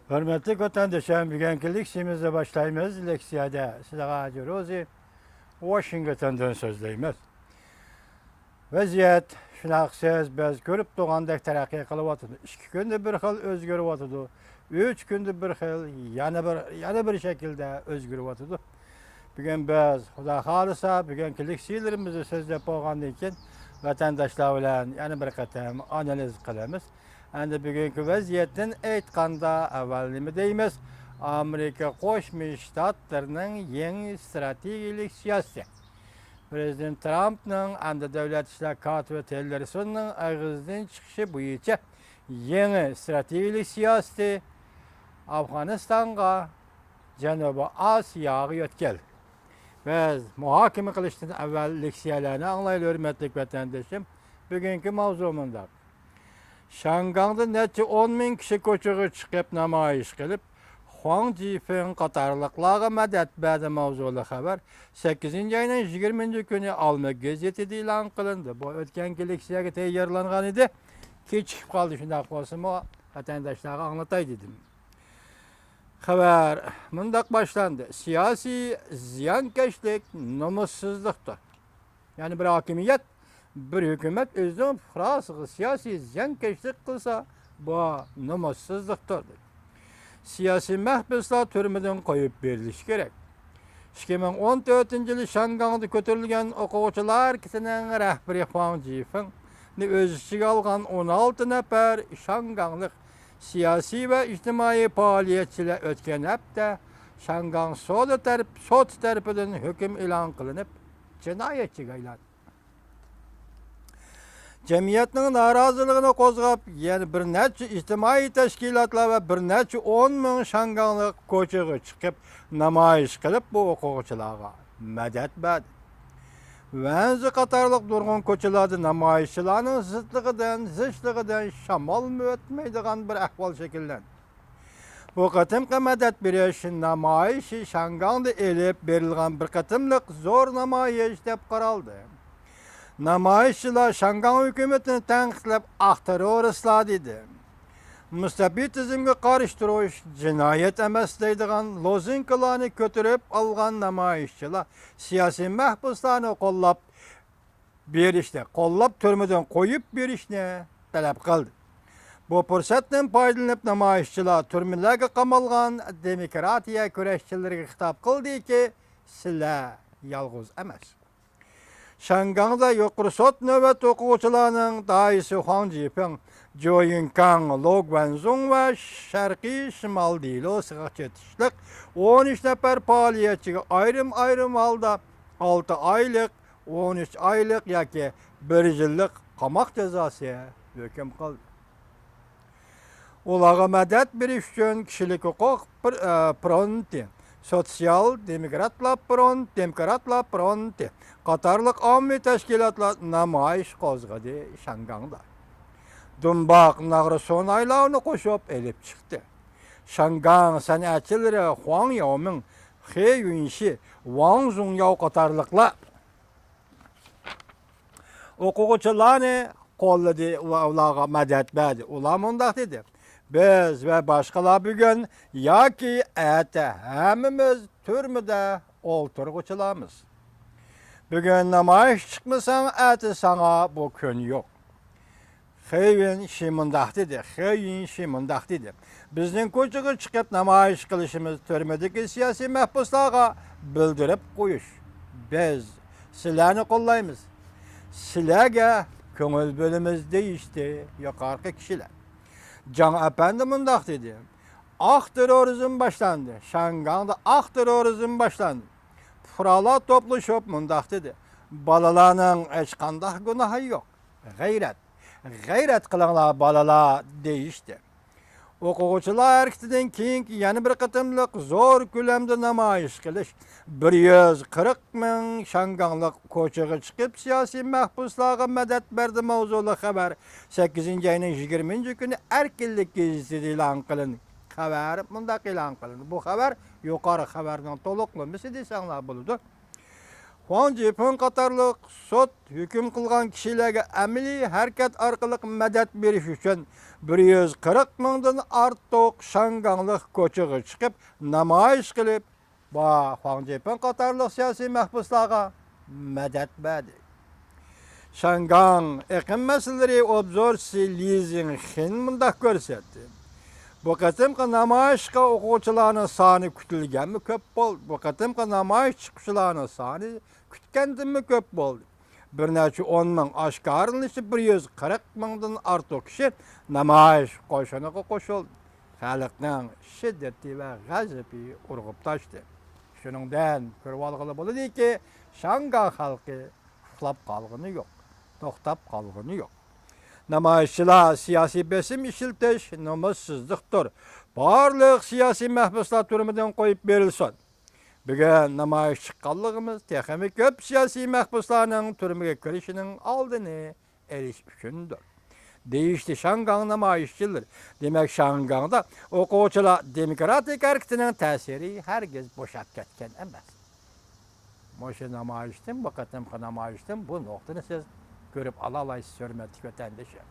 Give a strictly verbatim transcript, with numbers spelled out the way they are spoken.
ھۆرمەتلىك ۋەتەندىشىم، بۈگۈنكى لېكسىيەمىزنى باشلايمىز. لېكسىيەدە سىلەرگە ھاجى روزى ۋاشىنگتوندىن سۆزلەيمىز. ۋەزىيەت شۇنداق سىز بىز كۆرۈپ تۇرغاندەك تەرەققىي قىلىۋاتىدۇ. ئىككى كۈندە بىر خىل ئۆزگىرىۋاتىدۇ. ئۈچ كۈندە بىر خىل، يەنە بىر، يەنە بىر شەكىلدە ئۆزگىرىۋاتىدۇ. بۈگۈن بىز، خۇدا خالىسا، بۈگۈنكى لېكسىيەلىرىمىزنى سۆزلەپ بولغاندىن كېيىن، ۋەتەنداشلار بىلەن يەنە بىر قېتىم ئانالىز قىلىمىز. ئەمدى بۈگۈنكى ۋەزىيەتتىن ئېيتقاندا، ئەۋۋەل نېمە دەيمىز؟ ئامېرىكا قوشما شتاتلىرىنىڭ يېڭى ئىستراتېگىيەلىك سىياسىتى. پىرېزىدېنت ترامپنىڭ ئەمدى دۆلەت ئىشلار كاتىپى تىللېرسوننىڭ ئېغىزىدىن چىقىشى بويىچە يېڭى ئىستراتېگىيەلىك سىياسىتى ئافغانىستانغا، جەنۇبىي ئاسىياغا يۆتكەلدى. بىز مۇھاكىمە قىلىشتىن ئەۋۋەل لېكسىيەلەرنى ئاڭلايلى، ھۆرمەتلىك ۋەتەندىشىم. بۈگۈنكى ماۋزۇ مۇنداق. شياڭگاڭدا نەچچە ئون مىڭ كىشى كوچىغا چىقىپ نامايىش قىلىپ، خۇاڭ جىفېڭ قاتارلىقلارغا مەدەت بەردى ماۋزۇلۇق خەۋەر سەككىزىنچى ئاينىڭ يىگىرمىنچى كۈنى ئالما گېزىتىدە ئېلان قىلىندى. بۇ ئۆتكەنكى لېكسىيەگە تەييارلانغان ئىدى. كېچىكىپ قالدى، شۇنداق بولسىمۇ ۋەتەنداشلارغا ئاڭلىتاي دېدىم. خەۋەر مۇنداق باشلاندى. سىياسىي زىيانكەشلىك نومۇسسىزلىقتۇر. يەنى بىر ھاكىمىيەت، بىر ھۆكۈمەت ئۆزىنىڭ پۇقراسىغا سىياسىي زىيانكەشلىك قىلسا، بۇ نومۇسسىزلىقتۇر. سىياسىي مەھبۇسلار تۈرمىدىن قويۇپ بېرىلىشى كېرەك. ئىككى مىڭ ئون تۆتىنچى يىلى شياڭگاڭدا كۆتۈرۈلگەن ئوقۇغۇچىلار ھەرىكىتىنىڭ رەھبىرى خۇاڭ جىفېڭنى ئۆز ئىچىگە ئالغان ئون ئالتە نەپەر شياڭگاڭلىق سىياسىي ۋە ئىجتىمائىي پائالىيەتچىلەر ئۆتكەن ھەپتە شياڭگاڭ سودا تەرەپ-، سوتى تەرىپىدىن ھۆكۈم ئېلان قىلىنىپ، جىنايەتچىگە ئايلاندى. جەمئىيەتنىڭ نارازىلىقىنى قوزغاپ، يەنە بىر نەچچە ئىجتىمائىي تەشكىلاتلار ۋە بىر نەچچە ئون مىڭ شياڭگاڭلىق كوچىغا چىقىپ، نامايىش قىلىپ، بۇ ئوقۇغۇچىلارغا مەدەت بەردى. ۋەنزى قاتارلىق نۇرغۇن كوچىلاردا نامايىشچىلارنىڭ زىتلىقىدىن، زىچلىقىدىن شامالمۇ ئۆتمەيدىغان بىر ئەھۋال شەكىللەندى. بۇ قېتىمقى مەدەت بېرىش نامايىشى شياڭگاڭدا ئېلىپ بېرىلغان بىر قېتىملىق زور نامايىش دەپ قارالدى. نامايىشچىلار شياڭگاڭ ھۆكۈمىتىنى تەنقىدلەپ، «ئاق تېررورىستلار» دېدى. «مۇستەبىت تۈزۈمگە قارشى تۇرۇش جىنايەت ئەمەس» دەيدىغان لوزۇنكىلارنى كۆتۈرۈپ ئالغان نامايىشچىلار سىياسىي مەھبۇسلارنى قوللاپ بېرىشنى، قوللاپ تۈرمىدىن قويۇپ بېرىشنى تەلەپ قىلدى. بۇ پۇرسەتتىن پايدىلىنىپ نامايىشچىلار تۈرمىلەرگە قامالغان دېموكراتىيە كۈرەشچىلىرىگە خىتاب قىلدىكى، سىلەر يالغۇز ئەمەس. شياڭگاڭدا يۇقىرى سوت نۆۋەتتە ئوقۇغۇچىلارنىڭ داھىيسى خۇاڭ جىفېڭ، جو يىنكاڭ، لو گۇەنزۇڭ ۋە شەرقىي شىمال دېلوسىغا چېتىشلىق ئون ئۈچ نەپەر پائالىيەتچىگە ئايرىم-ئايرىم ھالدا ئالتە ئايلىق، ئون ئۈچ ئايلىق ياكى بىر يىللىق قاماق جازاسى ھۆكۈم قىلدى. ئۇلارغا مەدەت بېرىش ئۈچۈن كىشىلىك ھوقۇق پىر-، ئە، فرونتى، سوتسىيال دېموكراتلار فرونت-، دېموكراتلار فرونتى قاتارلىق ئاممىۋى تەشكىلاتلار نامايىش قوزغىدى شياڭگاڭدا. دۇمباق، ناغرا سۇنايلارنى قوشۇپ ئېلىپ چىقتى. شياڭگاڭ سەنئەتچىلىرى خۇاڭ ياۋمىڭ، خې يۈنشى، ۋاڭ زۇڭياۋ قاتارلىقلار ئوقۇغۇچىلارنى قوللىدى ۋە ئۇلارغا مەدەت بەردى. ئۇلار مۇنداق دېدى، «بىز ۋە باشقىلار بۈگۈن ياكى ئەتە ھەممىمىز تۈرمىدە ئولتۇرغۇچىلارمىز. بۈگۈن نامايىش چىقمىساڭ، ئەتە ساڭا بۇ كۈن يوق.» خېيۋېن شى مۇنداق دېدى، خېيۋېن شى مۇنداق دېدى، «بىزنىڭ كوچىغا چىقىپ نامايىش قىلىشىمىز تۈرمىدىكى سىياسىي مەھبۇسلارغا بىلدۈرۈپ قويۇش. بىز سىلەرنى قوللايمىز. سىلەرگە كۆڭۈل بۆلىمىز» دېيىشتى يۇقىرىقى كىشىلەر. جاڭ ئەپەندى مۇنداق دېدى، «ئاق تېررورىزم باشلاندى. شياڭگاڭدا ئاق تېررورىزم باشلاندى. پۇقرالار توپلىشىپ مۇنداق دېدى، بالىلارنىڭ ھېچقانداق گۇناھى يوق. غەيرەت، غەيرەت قىلىڭلار بالىلار» دېيىشتى. ئوقۇغۇچىلار ھەرىكىتىدىن كېيىنكى يەنە بىر قېتىملىق زور كۆلەمدە نامايىش قىلىش، بىر يۈز قىرىق مىڭ شياڭگاڭلىق كوچىغا چىقىپ سىياسىي مەھبۇسلارغا مەدەت بەردى ماۋزۇلۇق خەۋەر سەككىزىنچى ئاينىڭ يىگىرمىنچى كۈنى ئەركىنلىك گېزىتىدە ئېلان قىلىندى. خەۋەر مۇنداق ئېلان قىلىندى. بۇ خەۋەر يۇقىرى خەۋەرنىڭ تولۇقلىمىسى دېسەڭلار بولىدۇ. خۇاڭ جىپىڭ قاتارلىق سوت ھۆكۈم قىلغان كىشىلەرگە ئەمەلىي ھەرىكەت ئارقىلىق مەدەت بېرىش ئۈچۈن بىر يۈز قىرىق مىڭدىن ئارتۇق شياڭگاڭلىق كوچىغا چىقىپ نامايىش قىلىپ، ۋە خۇاڭ جىپىڭ قاتارلىق سىياسىي مەھبۇسلارغا مەدەت بەردى. شياڭگاڭ ئېقىم مەسىلىلىرى ئوبزورچىسى لى زىڭخېن مۇنداق كۆرسەتتى: بۇ قېتىمقى نامايىشقا ئوقۇغۇچىلارنىڭ سانى كۈتۈلگەنمۇ كۆپ بولدى. بۇ قېتىمقى نامايىش چىققۇچىلارنىڭ سانى كۈتكەندىنمۇ كۆپ بولدى. بىر نەچچە ئون مىڭ، ئاشكارىلىنىشىچە بىر يۈز قىرىق مىڭدىن ئارتۇق كىشى نامايىش قوشۇنىغا قوشۇلدى. خەلقنىڭ شىددىتى ۋە غەزىپى ئۇرغۇپ تاشتى. شۇنىڭدىن كۆرۈۋالغىلى بولىدۇكى، شياڭگاڭ خەلقى ئۇخلاپ قالغىنى يوق، توختاپ قالغىنى يوق. نامايىشچىلار سىياسىي بېسىم ئىشلىتىش نومۇسسىزلىقتۇر. بارلىق سىياسىي مەھبۇسلار تۈرمىدىن قويۇپ بېرىلسۇن. بۈگۈن نامايىش چىققانلىقىمىز تېخىمۇ كۆپ سىياسىي مەھبۇسلارنىڭ تۈرمىگە كىرىشىنىڭ ئالدىنى ئېلىش ئۈچۈندۇر، دېيىشتى شياڭگاڭ نامايىشچىلىرى. دېمەك، شياڭگاڭدا ئوقۇغۇچىلار دېموكراتىك ھەرىكىتىنىڭ تەسىرى ھەرگىز بوشاپ كەتكەن ئەمەس. مۇشۇ نامايىشتىن، بۇ قېتىمقى نامايىشتىن بۇ نۇقتىنى سىز كۆرۈپ ئالالايسىز، ھۆرمەتلىك ۋەتەندىشىم.